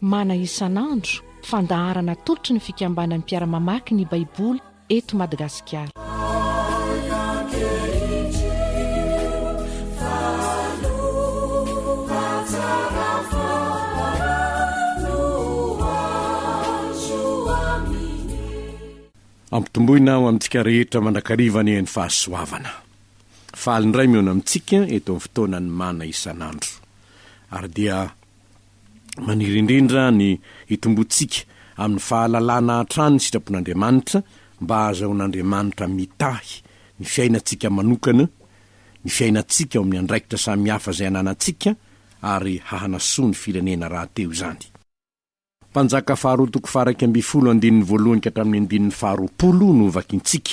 Mana isan'andro, fandaharana atolotry ny fikambanan'ny mpiara-mamaky ny Baiboly eto Madagasikara. Ampitomboina ho amintsika rehetra mandrakariva anie ny fahasoavana. Faly indray mihaona amintsika eto amin'ny fotoanan'ny mana isan'andro. Ary dia Maniry indrindra ny hitomboantsika amin'ny fahalalana hatrany ny sitrapon'Andriamanitra mba hahazahoan'Andriamanitra mitahy ny fiainantsika manokana, ny fiainantsika ao amin'ny andraikitra samihafa izay ananantsika ary hahanasoa ny firenena rahateo izany. Mpanjaka faharoa toko faha-11 andininy voalohany ka hatramin'ny andininy faha-20 no vakintsika.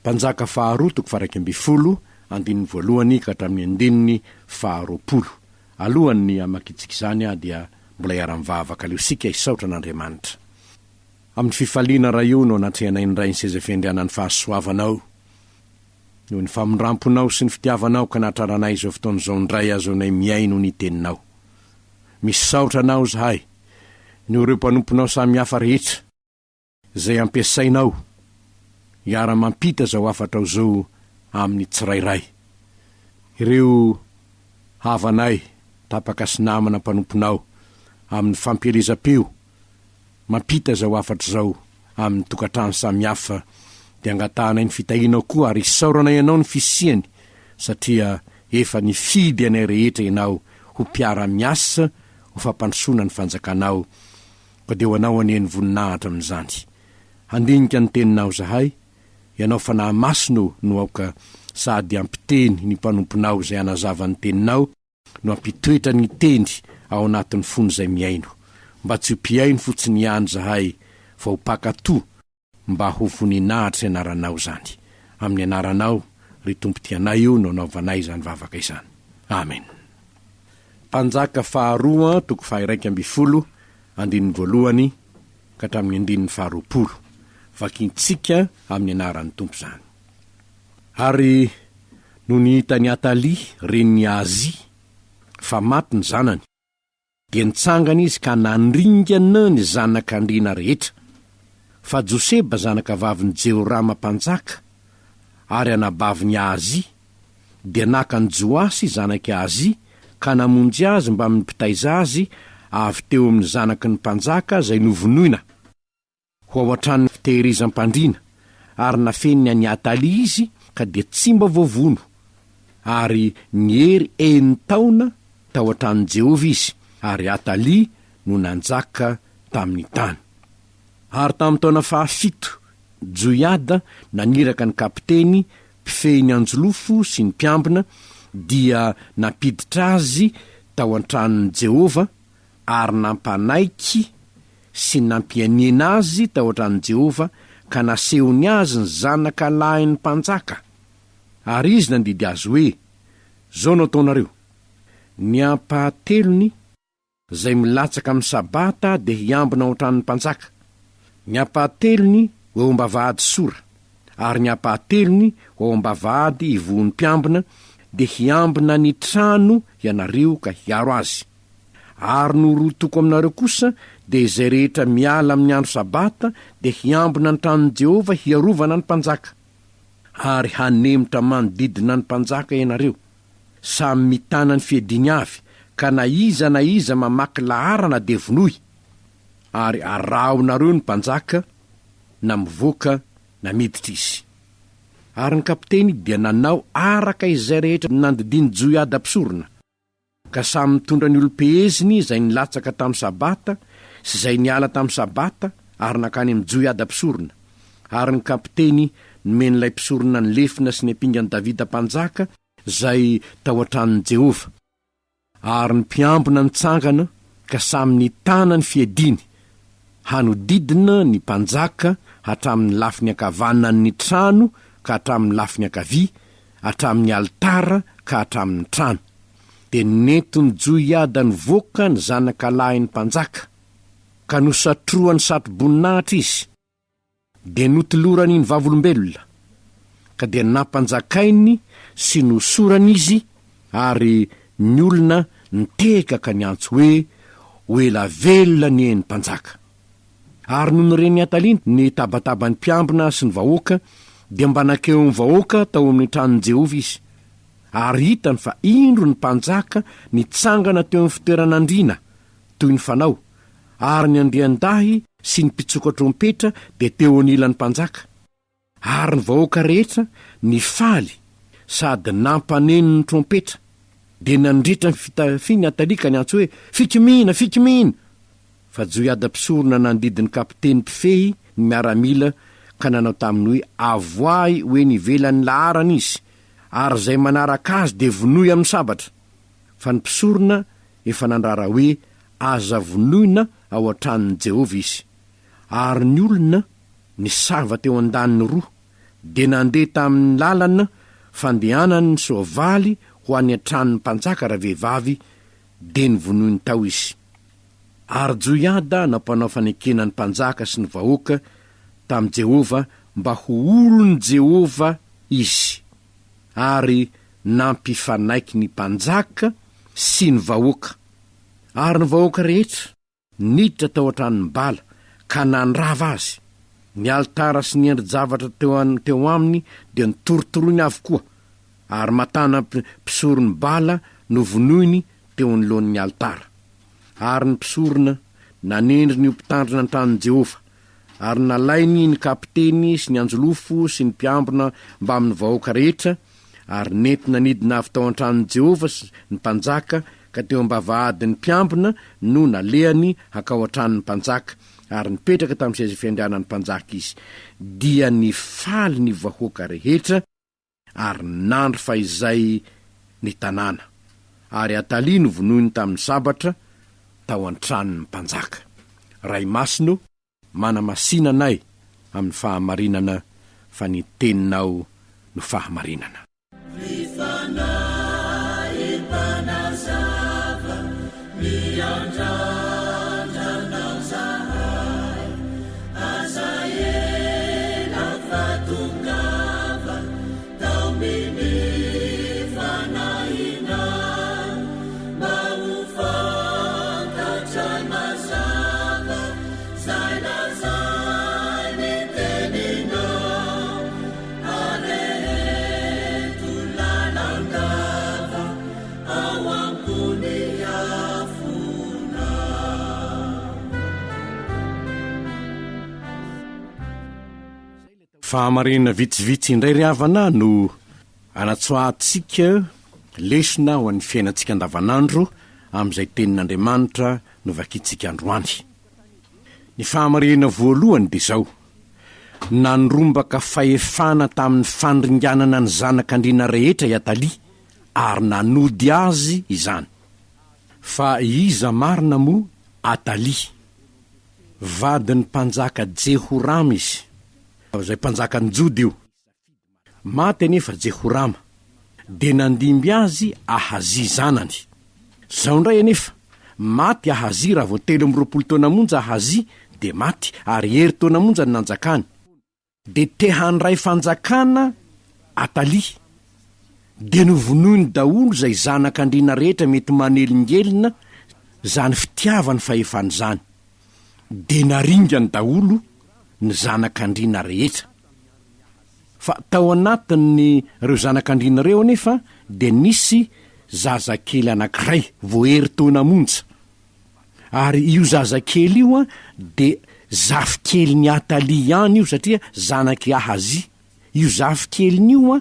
Mpanjaka faharoa toko faha-11, andininy voalohany ka hatramin'ny andininy faha-20. Alohan'ny hamakintsika izany aho dia mbola hiara-mivavaka aleo isika hisaotra an'Andriamanitra. Amin'ny fifaliana Ray o no anatrehanay ny Ray ny seza fiandrianan'ny fahasoavanao. Noho ny famindramponao sy ny fitiavanao ka nahatraranay izao fotoana izao indray ahazoanay mihaino ny teninao. Misaotra anao izahay noho ireo mpanomponao samihafa rehetra. Izay ampiasainao hiara-mampita izao hafatrao izao amin'ny tsirairay. Ireo havanay tapaka sy namana mpanomponao amin'ny fampielezam-peo mampita izao hafatra izao amin'ny tokantrano samihafa dia angatahanay ny fitahianao koa ary isaoranay anao ny fisiany satria efa nifidy anay rehetra ianao ho mpiara-miasa ho fampandrosoana ny fanjakanao Koa dia ho Anao anie ny voninahitra amin'izany. Handinika ny Teninao izahay, Ianao Fanahy Masina ô no aoka sady hampiteny ny mpanomponao izay hanazava ny Teninao no hampitoetra ny Teny ao anatin'ny fon'izay mihaino, mba tsy ho mpihaino fotsiny ihany izahay fa ho mpankatò Mba ho voninahitry ny anaranao izany. Amin'ny anaranao, ry Tompo tianay o, no anaovanay izany vavaka izany. Amen. Mpanjaka faharoa, toko faha-11, andininy voalohany ka hatramin'ny andininy faharoapolo. Vakintsika amin'ny anaran'ny Tompo izany. Ary nony hitan'i Atalia, renin'i Ahazia, fa maty ny zanany, Dia nitsangana izy ka nandringana ny zanak'andriana rehetra. Fa Joseba zanakavavin'i Jehorama mpanjaka ary anabavin'i Ahazia, dia naka an'i Joasy zanak'i Ahazia ka namonjy azy mbamin'ny mpitaiza azy avy teo amin'ny zanaky ny mpanjaka izay novonoina. Ho ao an-tranon'ny fitehirizam-pandriana, ary nafeniny an'i Atalia izy ka dia tsy mba voavono, ary niery enin-taona tao an-tranon'i Jehovah izy, ary Atalia no nanjaka tamin'ny tany. Ary tamin'ny taona fahafito, Joiada naniraka ny kapiteny mpifehy ny anjolofo sy ny mpiambina, dia nampiditra azy tao an-tranon'i Jehovah, ary nampanaiky sy nampianiana azy tao an-tranon'i Jehovah, ka nasehony azy ny zanaka lahin'ny mpanjaka. Ary izy nandidy azy hoe, Izao no ataonareo, Ny ampahatelony izay milatsaka amin'ny Sabata dia hiambina ao an-tranon'ny mpanjaka, ny ampahatelony ho eo am-bavahady Sora, ary ny ampahatelony ho ao am-bavahady ivohon'ny mpiambina, dia hiambina ny trano ianareo ka hiaro azy. Ary ny ho roa toko aminareo kosa, dia izay rehetra miala amin'ny andro Sabata dia hiambina ny tranon'i Jehovah hiarovana ny mpanjaka. Ary hanemotra manodidina ny mpanjaka ianareo, samy mitana ny fiadiany avy, ka na iza na iza mamaky laharana dia vonoy. Ary arahonareo ny mpanjaka, na mivoaka na miditra izy. Ary ny kapiteny dia nanao araka izay rehetra nandidian'i Joiada mpisorona. Ka samy nitondra ny olom-peheziny izay nilatsaka tamin'ny Sabata sy izay niala tamin'ny Sabata ary nankany amin'i Joiada mpisorona. Ary ny kapiteny nomen'ilay mpisorona ny lefona sy ny ampingan'i Davida mpanjaka izay tao an-tranon'i Jehovah. Ary ny mpiambina nitsangana ka samy nitana ny fiadiany hanodidina ny mpanjaka hatramin'ny lafiny ankavanan'ny trano ka hatramin'ny lafiny ankavia. hatramin'ny alitara ka hatramin'ny trano. Dia nentin'i Joiada nivoaka ny zanakalahin'ny mpanjaka, ka nosatrohany satroboninahitra izy, Dia notolorany ny vavolombelona, ka dia nampanjakainy sy nosorany izy, ary ny olona nitehaka ka niantso hoe, Ho ela velona anie ny mpanjaka! Ary nony ren'i Atalia ny tabataban'ny mpiambina sy ny vahoaka, dia mba nankeo amin'ny vahoaka tao amin'ny tranon'i Jehovah izy. Ary hitany fa indro ny mpanjaka nitsangana teo amin'ny fitoeran'andriana, toy ny fanao, ary ny andriandahy sy ny mpitsoka trompetra dia teo anilan'ny mpanjaka, ary ny vahoaka rehetra nifaly sady nampaneno ny trompetra, dia nandritra ny fitafiany Atalia ka niantso hoe, Fikomiana! Fikomiana! Fa Joiada mpisorona nandidy ny kapiteny mpifehy ny miaramila ka nanao taminy hoe, Avoahy ho eny ivelan'ny laharana izy, ary izay manaraka azy dia vonoy amin'ny sabatra. Fa ny mpisorona efa nandrara hoe aza vonoina ao an-tranon'i Jehovah izy. Ary ny olona nisava teo an-daniny roa, dia nandeha tamin'ny lalana fandehanan'ny soavaly ho any an-tranon'ny mpanjaka ravehivavy, dia novonoiny tao izy. Ary Joiada nampanao fanekena ny mpanjaka sy ny vahoaka tamin'i Jehovah mba ho olon'i Jehovah izy. Ary nampifanaiky ny mpanjaka sy ny vahoaka, ary ny vahoaka rehetra niditra tao an-tranon'i Bala ka nandrava azy. Ny alitara sy ny endri-javatra teo teo aminy dia notorotoroiny avokoa, ary Matana mpisoron'i Bala novonoiny teo anoloan'ny alitara. Ary ny mpisorona nanendry ny ho mpitandrina ny tranon'i Jehovah, Ary nalainy ny kapiteny sy ny anjolofo sy ny mpiambina mbamin'ny vahoaka rehetra, ary nentina nidina avy tao an-tranon'i Jehovah ny mpanjaka, ka teo am-bavahadin'ny mpiambina no nalehany hankao an-tranon'ny mpanjaka, ary nipetraka tamin'ny seza fiandrianan'ny mpanjaka izy. Dia nifaly ny vahoaka rehetra, ary nandry fahizay ny tanàna, ary Atalia novonoiny tamin'ny sabatra tao an-tranon'ny mpanjaka. Ray Masina o, manamasina anay amin'ny fahamarinana, fa ny Teninao no fahamarinana. Ry Fanahy Mpanazava, miandrandra Anao zahay. Aza ela fa tongava taomin'ny fanahinay mba ho fantatray mazava zay lazain'ny teninao areheto lalandava ao am-pony afonao. Fahamarinana vitsivitsy indray ry havana no anatsoahantsika lesona ho an'ny fiainantsika andavanandro amin'izay tenin'Andriamanitra novakintsika androany. Ny fahamarinana voalohany dia izao, nandrombaka fahefana tamin'ny fandringanana ny zanak'andriana rehetra i Atalia ary nanody azy izany. Fa iza marina moa Atalia? Vadin'ny mpanjaka Jehorama izy, izay mpanjakan'ny Joda io. Maty anefa Jehorama, dia nandimby azy Ahazia zanany. Izao indray anefa, maty Ahazia raha vao 23 taona monja Ahazia dia maty, ary herintaona monja no nanjakany. Dia te handray fanjakana Atalia. Dia novonoiny daholo izay zanak'andriana rehetra mety manelingelina izany fitiavany fahefana izany. Dia naringany daholo ny zanak'andriana rehetra. Fa tao anatin'ny ireo zanak'andriana ireo anefa dia nisy zazakely anankiray vao herintaona monja. Ary io zazakely io dia zafikelin'i Atalia ihany io satria zanak'i Ahazia. Io zafikeliny io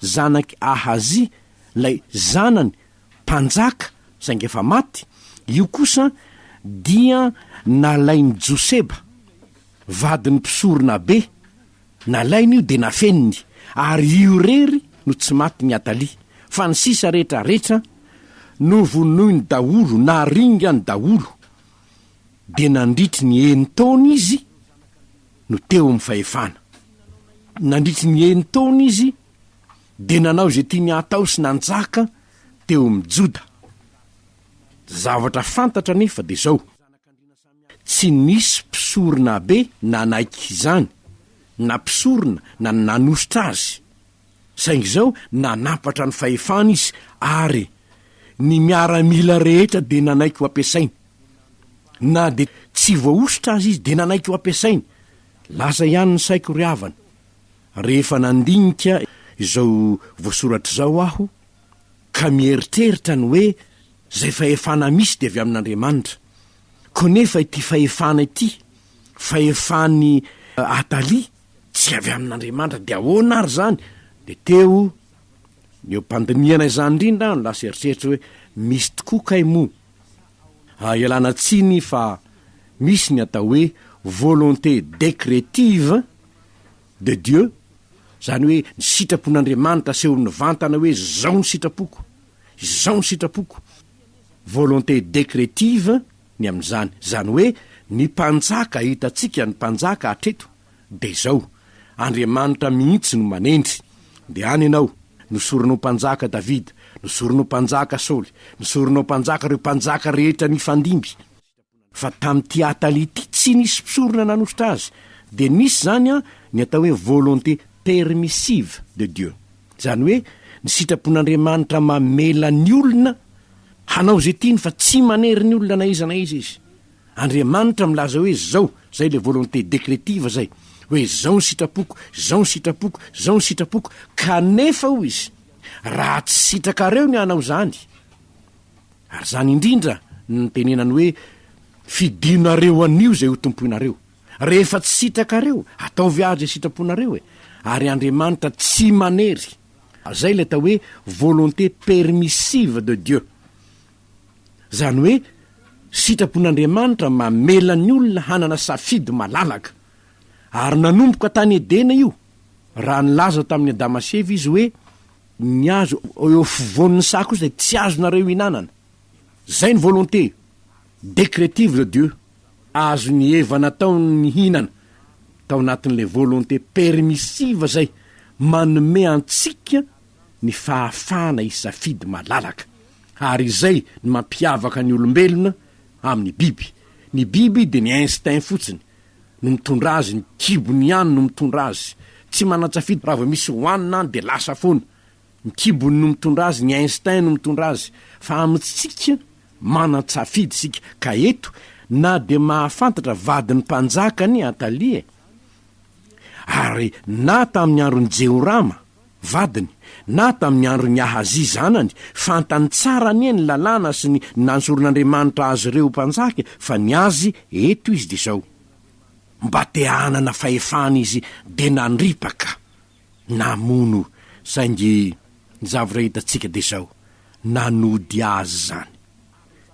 zanak'i Ahazia, ilay zanany mpanjaka saingy efa maty, io kosa dia nalain'i Joseba, vadin'ny mpisoronabe, Nalainy io dia nafeniny, ary io irery no tsy matin'i Atalia, fa ny sisa rehetra rehetra novonoiny daholo, naringany daholo. Dia nandritry ny enin-taona izy no teo amin'ny fahefana. Nandritry ny enin-taona izy. dia nanao izay tiany hatao sy nanjaka teo amin'ny Joda. Zavatra fantatra anefa dia izao, tsy nisy mpisoronabe nanaiky izany, na mpisorona na nanosotra azy. Saingy izao, nanampatra ny fahefany izy ary ny miaramila rehetra dia nanaiky ho ampiasainy. Na dia tsy voahosotra aza izy dia nanaiky ho ampiasainy. Lasa ihany ny saiko ry havana, rehefa nandinika izao voasoratra izao aho, ka mieritreritra ny hoe izay fahefana misy dia avy amin'Andriamanitra. Konefa ity fahefana ity, fahefan'i Atalia, tsy avy amin'Andriamanitra, dia ahoana ary izany? Dia teo, eo am-pandinihana izany indrindra aho no lasa eritreritra hoe misy tokoa kay moa. Ialana tsiny fa misy ny atao hoe volonté décrétive de Dieu, izany hoe ny sitrapon'Andriamanitra asehony mivantana hoe izao ny sitrapoko, izao ny sitrapoko, volonté décrétive ny amin'izany, izany hoe ny mpanjaka, hitantsika ny mpanjaka hatreto dia izao, Andriamanitra mihitsy no manendry, dia any ianao, nosorinao mpanjaka Davida, nosorinao mpanjaka Saoly, nosorinao mpanjaka ireo mpanjaka rehetra nifandimby, Fa tamin'ity Atalia ity tsy nisy mpisorona nanosotra azy, dia nisy izany an ny atao hoe volonté permissive de Dieu. Izany hoe ny sitrapon'Andriamanitra mamela ny olona hanao izay tiany fa tsy manery ny olona na iza na iza izy. Andriamanitra milaza hoe izao, izay ilay volonté décrétive izay, hoe izao ny sitrapoko, izao ny sitrapoko, izao ny sitrapoko, kanefa hoy izy, raha tsy sitrakareo ny hanao izany, Ary izany indrindra no nitenenany hoe, Fidinareo anio izay ho tompoinareo. Rehefa tsy sitrakareo, ataovy azy izay sitraponareo e! Ary Andriamanitra tsy manery. Izay ilay atao hoe volonté permissive de Dieu. Izany hoe sitrapon'Andriamanitra mamela ny olona hanana safidy malalaka. Ary nanomboka tany Edena io, raha nilaza tamin'i Adama sy Eva izy hoe, Ny azo eo afovoan'ny saha kosa dia tsy azonareo ihinanana. Zay ny volonté décrétive de Dieu. Azon'i Eva natao ny nihinana tao anatin'ilay volonté permissive zay manome antsika ny fahafahana hisafidy malalaka. Ary izay no mampiavaka ny olombelona amin'ny biby. Ny biby dia ny instinct fotsiny. no mitondra azy, ny kibony ihany no mitondra azy, tsy manan-tsafidy raha vao misy hohanina any dia lasa foana, ny kibony no mitondra azy, ny instinct no mitondra azy, fa amintsika manan-tsafidy isika, ka eto na dia mahafantatra vadin'ny mpanjaka anie Atalia e, ary na tamin'ny andron'i Jehorama, vadiny, na tamin'ny andron'i Ahazia zanany, fantany tsara anie ny lalàna sy ny nansoron'Andriamanitra azy ireo ho mpanjaka, fa ny azy eto izy dia izao, mba te hanana fahefana izy dia nandripaka, namono, saingy ny zavatra hitantsika dia izao, nanody azy izany.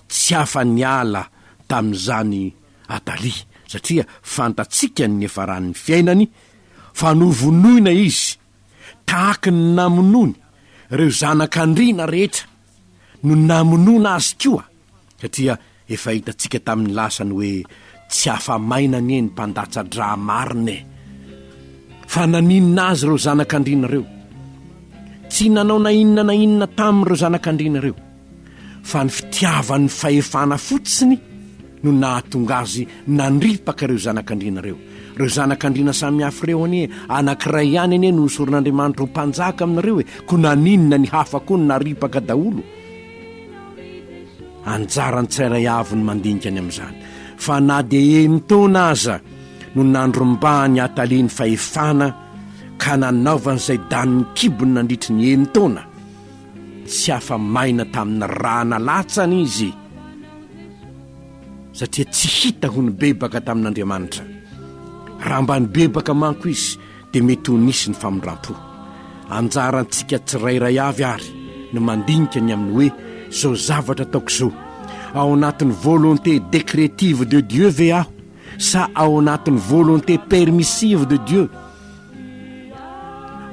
Tsy afa-niala tamin'izany Atalia, satria fantatsika ny niafaran'ny fiainany, fa novonoina izy, tahaky ny namonoany ireo zanak'andriana rehetra no namonoana azy koa, satria efa hitantsika tamin'ny lasa ny hoe tsy afa-maina anie ny mpandatsa-drà marina e! Fa naninona azy ireo zanak'andriana ireo? Tsy nanao na inona na inona tamin'ireo zanak'andriana ireo. fa ny fitiavany fahefana fotsiny no nahatonga azy nandripaka ireo zanak'andriana ireo. Ireo zanak'andriana samihafa ireo anie, anankiray ihany anie no hosoron'Andriamanitra ho mpanjaka aminareo e, koa naninona ny hafa koa no naripaka daholo? Anjaran'ny tsirairay avy ny mandinika ny amin'izany. Fa na dia enin-taona aza no nandrombahan'i Atalia ny fahefana ka nanaovany izay danin'ny kibony nandritry ny enin-taona, Tsy afa-maina tamin'ny rà nalatsany izy, satria tsy hita ho nibebaka tamin'Andriamanitra. Raha mba nibebaka manko izy, dia mety ho nisy ny famindram-po. Anjarantsika tsirairay avy àry ny mandinika ny amin'ny hoe, Izao zavatra ataoko izao, ao anatin'ny volonté décrétive de Dieu ve aho, sa ao anatin'ny volonté permissive de Dieu?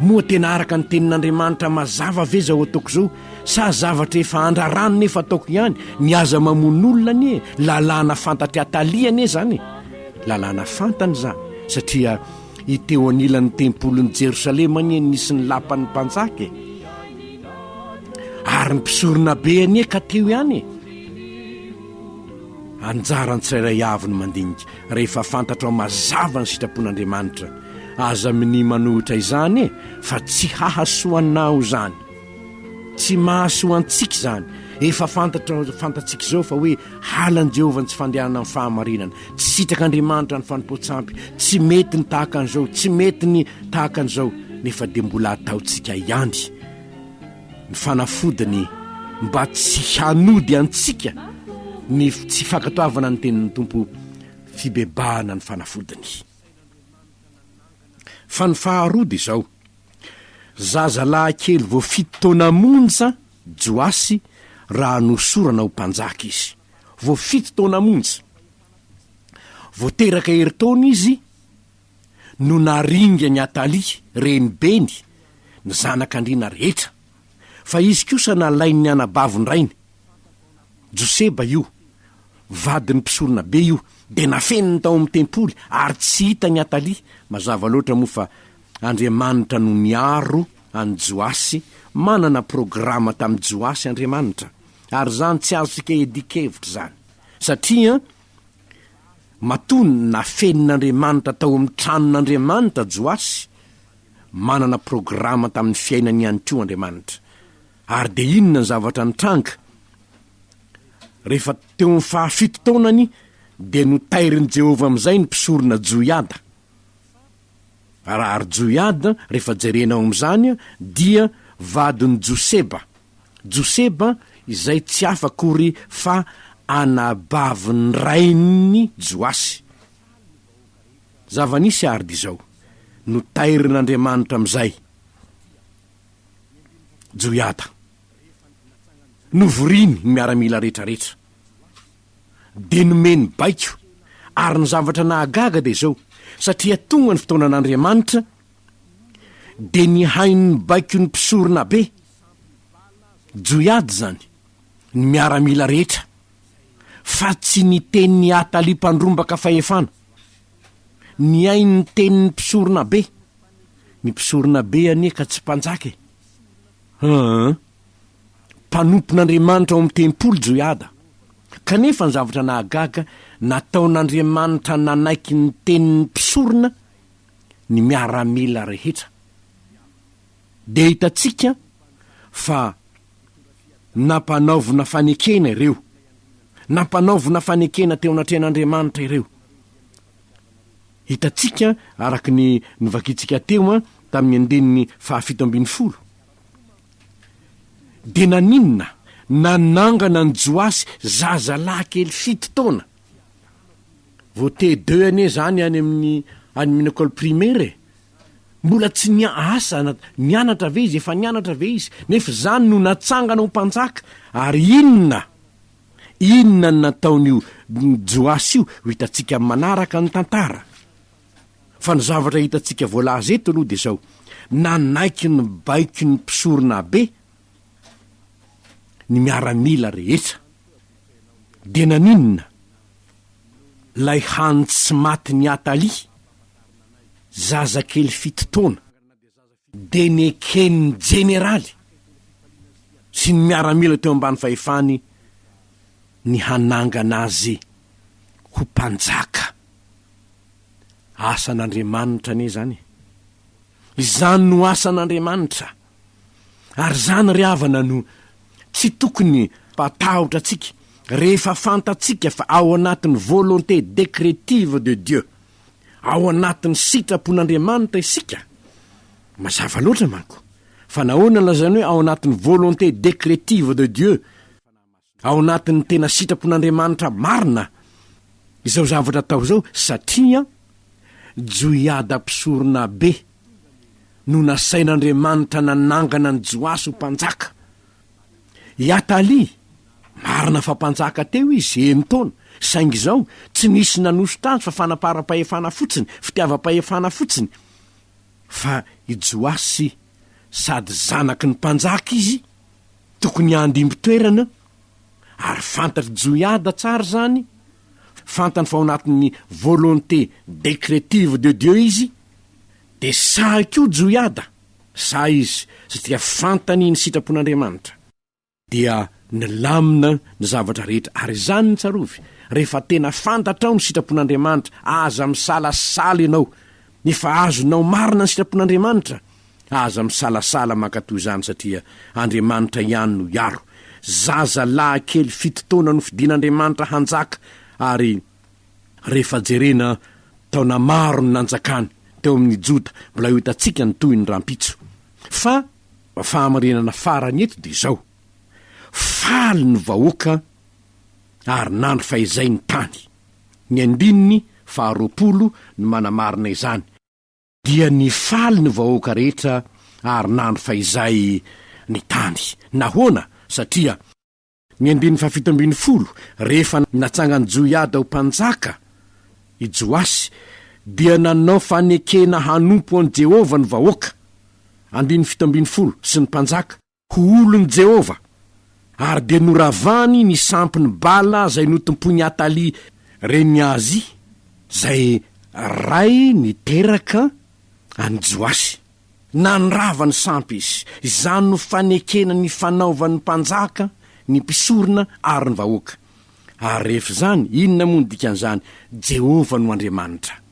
Moa tena araka ny tenin'Andriamanitra mazava ve izao ataoko izao sa zavatra efa andrarany nefa ataoko ihany? Ny aza mamono olona anie lalàna fantatr'i Atalia anie izany e! Lalàna fantany izany satria I teo anilan'ny tempolin'i Jerosalema anie nisy ny lapan'ny mpanjaka e. Ary ny mpisoronabe anie ka teo ihany e. Anjaran'ny tsirairay avy ny mandinika rehefa fantatrao mazava ny sitrapon'Andriamanitra. Aza minia manohitra izany e, fa tsy hahasoa anao izany. Tsy mahasoa antsika izany. Efa fantatra fantatsika izao fa hoe halan'i Jehovah ny tsy fandehanana amin'ny fahamarinana. Tsy sitrak'Andriamanitra ny fanompoan-tsampy. Tsy mety ny tahaka an'izao, tsy mety ny tahaka an'izao. Nefa dia mbola ataontsika ihany ny fanafodiny mba tsy hanody antsika ny tsy fankatoavana ny tenin'ny Tompo, fibebahana ny fanafodiny. Fa ny faharoa dia izao, Zazalahy kely vao fito taona monja Joasy raha nohosorana ho mpanjaka izy. Vao fito taona monja. Vao teraka herintaona izy no naringan'i Atalia, renibeny, ny zanak'andriana rehetra. Fa izy kosa nalain'ny anabavin-drainy. Joseba io, vadin'ny mpisoronabe io, dia nafeniny tao amin'ny tempoly ary tsy hitan'i Atalia. Mazava loatra moa fa Andriamanitra no niaro an'i Joasy, manana programa tamin'i Joasy Andriamanitra, ary izany tsy azontsika iadian-kevitra izany, satria matoa nafenin'Andriamanitra tao amin'ny tranon'Andriamanitra Joasy, manana programa tamin'ny fiainany ihany koa Andriamanitra. Ary dia inona ny zavatra nitranga? Rehefa teo amin'ny fahafito taonany, dia notairin'i Jehovah amin'izay ny mpisorona Joiada. Ary Joiada, rehefa jerena ao amin'izany, dia vadin'i Joseba. Joseba izay tsy hafa akory fa anabavin'ny rain'i Joasy. Zava-nisy àry dia izao, notairin'Andriamanitra amin'izay Joiada. Novoriny ny miaramila rehetrarehetra. Dia nomeny baiko. Ary ny zavatra nahagaga dia izao, satria tonga ny fotoanan'Andriamanitra, dia nihaino ny baikon'ny mpisoronabe, Joiada izany, ny miaramila rehetra, fa tsy ny tenin'i Atalia mpandrombaka fahefana. Nihaino ny tenin'ny mpisoronabe. Ny mpisoronabe anie ka tsy mpanjaka e! Hum. Mpanompon'Andriamanitra ao amin'ny tempoly Joiada. Kanefa ny zavatra nahagaga, nataon'Andriamanitra nanaiky ny tenin'ny mpisorona ny miaramila rehetra. Dia hitantsika fa nampanaovina fanekena ireo. Nampanaovina fanekena teo anatrehan'Andriamanitra ireo. Hitantsika araka ny novakintsika teo tamin'ny andininy fahafito ambinifolo. Dia naninona? Nanangana an'i Joasy zazalahy kely fito taona. Vao T2 anie izany any amin'ny any amin'ny école primaire e. Mbola tsy niasa, nianatra ve izy? Efa nianatra ve izy? Nefa izany no natsangana ho mpanjaka. Ary inona? Inona no nataon'io Joasy io? Ho hitantsika amin'ny manaraka ny tantara. Fa ny zavatra hitantsika voalaza eto aloha dia izao, nanaiky ny baikon'ny mpisoronabe ny miaramila rehetra. Dia naninona? Ilay hany tsy matin'i Atalia, zazakely fito taona, dia neken'ny jeneraly sy ny miaramila teo ambany fahefany ny hanangana azy ho mpanjaka. Asan'Andriamanitra anie izany e! Izany no asan'Andriamanitra. Ary izany ry havana no tsy tokony hampatahotra antsika rehefa fantatsika fa ao anatin'ny volonté décrétive de Dieu, ao anatin'ny sitrapon'Andriamanitra isika. Mazava loatra manko fa nahoana lazaina hoe ao anatin'ny volonté décrétive de Dieu? Ao anatin'ny tena sitrapon'Andriamanitra marina izao zavatra atao izao satria Joiada mpisoronabe no nasain'Andriamanitra nanangana an'i Joasy ho mpanjaka. I Atalia, marina fa mpanjaka teo izy enin-taona, saingy izao tsy nisy nanosotra azy fa fanaparam-pahefana fotsiny, fitiavam-pahefana fotsiny. Fa i Joasy sady zanaky ny mpanjaka izy, Tokony handimby toerana, ary fantatr'i Joiada tsara izany, fantany fa ao anatin'ny volonté décrétive de Dieu izy. Dia sahy koa Joiada, sahy izy satria fantany ny sitrapon'Andriamanitra. Dia nilamina ny zavatra rehetra. Ary izany no tsarovy, rehefa tena fantatrao ny sitrapon'Andriamanitra, aza misalasala ianao. Efa azonao marina ny sitrapon'Andriamanitra, aza misalasala mankatò izany satria Andriamanitra ihany no hiaro. Zaza lahy kely fito taona nofidin'Andriamanitra hanjaka ary rehefa jerena taona maro ny nanjakany teo amin'ny Joda, mbola ho hitantsika ny tohiny rahampitso. Fa fahamarinana farany eto dia izao, faly ny vahoaka ary nandry fahizay ny tany. Ny andininy faharoapolo no manamarina izany. Dia nifaly ny vahoaka rehetra ary nandry fahizay ny tany. Nahoana? Satria. Ny andininy fahafito ambin'ny folo, rehefa natsangan'i Joiada ho mpanjaka i Joasy, dia nanao fanekena hanompo an'i Jehovah ny vahoaka, andininy 17, sy ny mpanjaka, ho olon'i Jehovah, ary dia noravany ny sampin'i Bala izay notompoin'i Atalia renin'i Ahazia, izay ray niteraka an'i Joasy. Nandrava ny sampy izy. Izany no fanekena nifanaovan'ny mpanjaka, ny mpisorona ary ny vahoaka. Ary rehefa izany, inona moa no dikan'izany? Jehovah no Andriamanitra.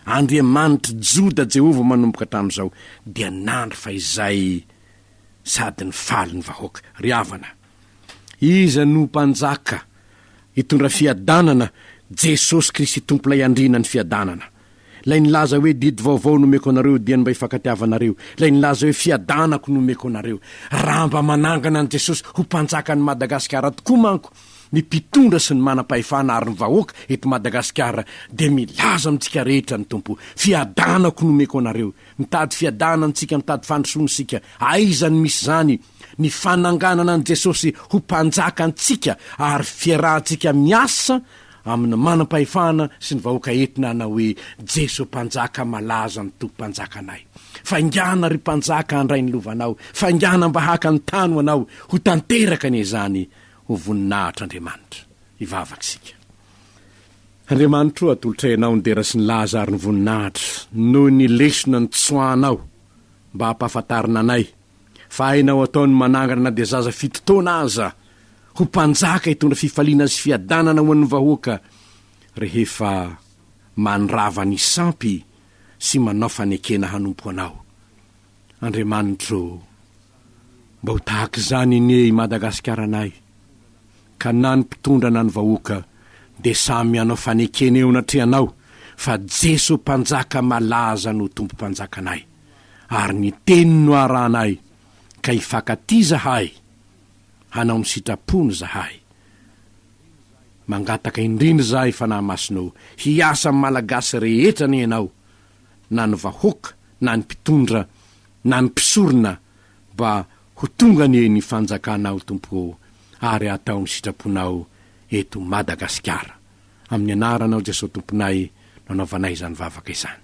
Andriamanitr'i Joda Jehovah manomboka hatramin'izao, dia nandry fahizay sady nifaly ny vahoaka. Ry havana, iza no Mpanjaka hitondra fiadanana? Jesosy Kristy Tompo ilay Andriana ny fiadanana. Ilay nilaza hoe didy vaovao no omeko anareo dia ny mba hifankatiavanareo. Ilay nilaza hoe fiadanako no omeko anareo. Raha mba manangana an'i Jesosy ho mpanjakan'i Madagasikara tokoa manko ny mpitondra sy ny manam-pahefana ary ny vahoaka eto Madagasikara dia milaza amintsika rehetra ny Tompo, fiadanako no omeko anareo. Mitady fiadanana isika, mitady fandrosoana isika. Aiza no misy izany? Ny fananganana an'i Jesosy ho mpanjaka antsika ary fiarahantsika miasa amin'ny manam-pahefana sy ny vahoaka entina hanao hoe, Jeso Mpanjaka malaza ny Tompo Mpanjakanay. Faingàna ry Mpanjaka handray ny lovanao, faingàna mba haka ny tany ho anao, ho tanteraka anie izany ho voninahitr'Andriamanitra. Hivavaka isika. Andriamanitro o, atolotray Anao ny dera sy ny laza ary ny voninahitra noho ny lesona nitsoahanao mba hampahafantarina anay fa hainao atao ny manangana na dia zaza 7 taona aza ho mpanjaka hitondra fifaliana sy fiadanana ho an'ny vahoaka rehefa mandrava ny sampy sy manao fanekena hanompo Anao. Andriamanitro, mba ho tahaka izany anie i Madagasikaranay, ka na ny mpitondra na ny vahoaka dia samy hanao fanekena eo anatrehanao fa Jeso Mpanjaka malaza no Tompo Mpanjakanay, ary ny Teniny no arahanay, ka hifankatia izahay. Hanao ny sitrapony izahay. Mangataka indrindra izahay Fanahy Masina o, hiasa amin'ny Malagasy rehetra anie ianao, na ny vahoaka, na ny mpitondra, na ny mpisorona, mba ho tonga anie ny fanjakanao Tompo o, ary atao ny sitraponao eto Madagasikara. Amin'ny anaranao Jesoa Tomponay no anaovanay izany vavaka izany.